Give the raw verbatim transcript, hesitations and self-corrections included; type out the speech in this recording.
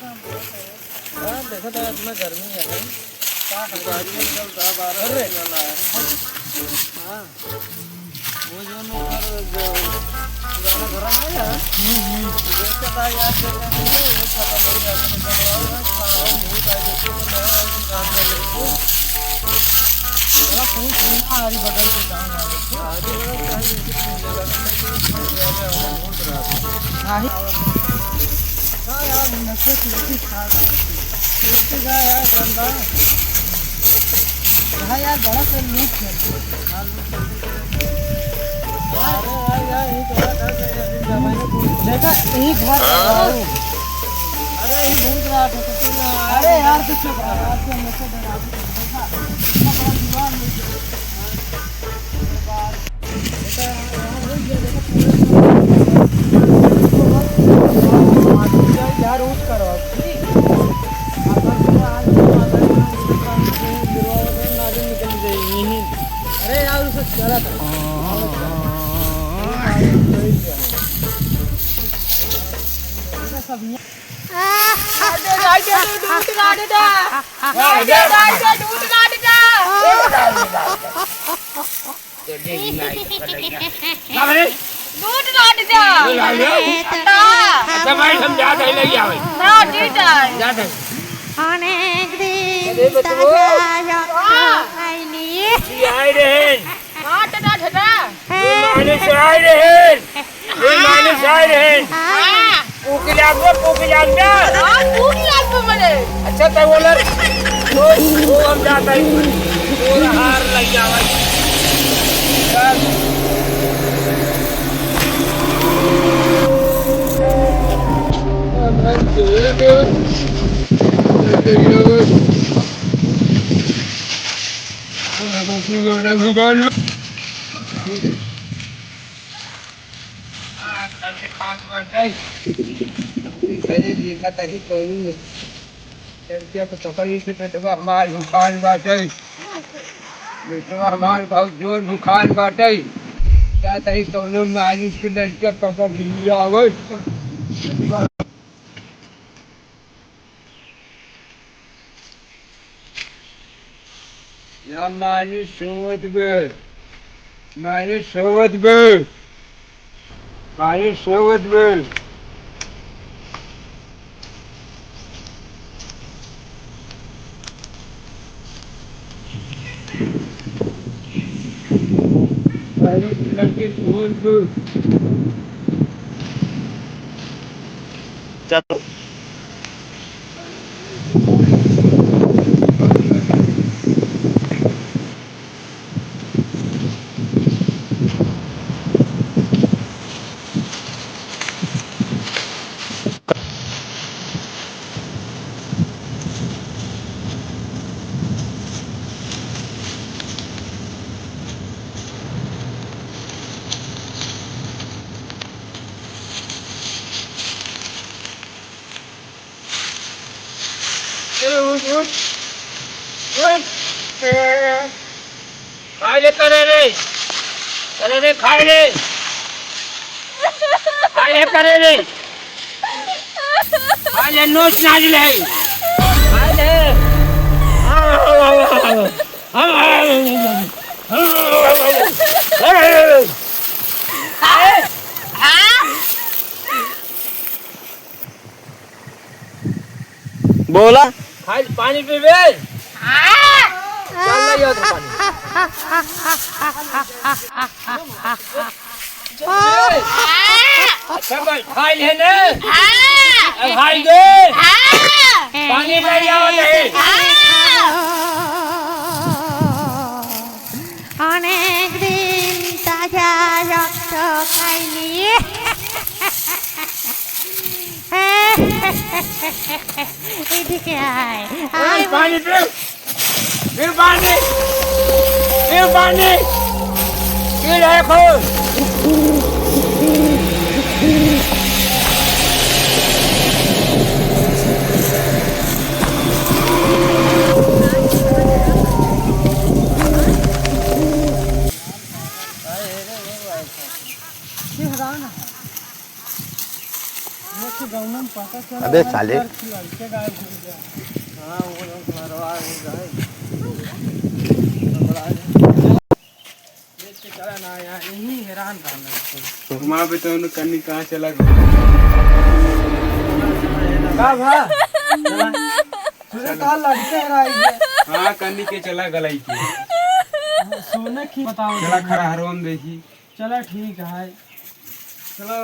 हाँ, देखो तो इतना गर्मी है। गाड़ी में चल रहा, बारह अरे। बजे वाला है। हाँ। वो जो नंबर जो पुराना घर है ना, हम्म, हम्म। देखता था यार, देखता था, वो खत्म हो गया, मैंने कहा, "यार, सारा भूत आ गया, तो मैं आया हूँ, काम कर रही हूँ।" बड़ा भूत भी आ रही बगल से, काम आ रही। हाँ, तो बड़ा काम है, तो भूत आ रहा है, भूत रहा था। हाँ, हाँ यार, नशे की रोटी खा रहा है। रोटी का यार, गंदा। हाँ यार, बड़ा से लूट है। हाँ, लूट है। अरे यार, यार, ये तो बड़ा डर है, यार, इन दवाइयों को। देखा, यही घर है, हाँ? अरे, ये भूत रहा था, तो फिर अरे यार, तू चुप रह, यार, तू मुझसे डरा, देखा, इतना बड़ा दीवार नहीं। अरे यार, उसे चला था। का रे? दूध लाट जा। दूध लाट जा? हाँ। अच्छा भाई, हम जात है, ले आवे। हाँ, जी जाए। जात है। अनेक दिन अरे बचवा। ताजा यात्रा हाँ। कैली। ये आए रहे। हाँ, टटा, टटा। ये माने से आए रहे। ये माने से आए रहे। हाँ। पूकी लाग दो, पूकी लाग दो। हाँ, पूकी लाग दो मने। अच्छा, तै बोला, तो वो हम जाता है। पूरा हार लग जावा। चल। भगवान। आ, तब से खास बात है। अरे, देखा तही कौन है। चल के तो पकड़ के पेटवा हमार भूखान बाटे। पेटवा हमार बहुत जोर भूखान बाटे। का तही कौनो मालिश के लड़के पकड़ के ले आवे। या मालिश सोवत बे, मालिश सोवत बे, मालिश सोवत बे। मालिश लगे सोवत बे। चलो। ए, उठ, उठ। उठ। ए, खाए ले, करे रे। करे रे, खाए ले। खाए ले, करे रे। खाए ले, नोच नाच ले। खाए ले। बोला। खाई पानी पीबे? हाँ। चल, ले आओ तो पानी। अच्छा भाई, खाई ले ने? हाँ। अब खाई दे। हाँ। पानी ले आओ नहीं। हाँ। অনেক দিন তাজা রক্ত খাইনি। এদিকে আয়, আয়। পানি দে। फिर पानी। फिर पानी। फिर देखो। ये हरान है। ये तो गौनम पता अबे साले। घुमा पे तो उन्हें कन्नी कहाँ चला गया? का भा? चला। तुझे कहा लड़के हराई है। हाँ, कन्नी के चला गलाई के। सोने की बताओ। चला खरा हरवन देखी। चला ठीक है। चलो।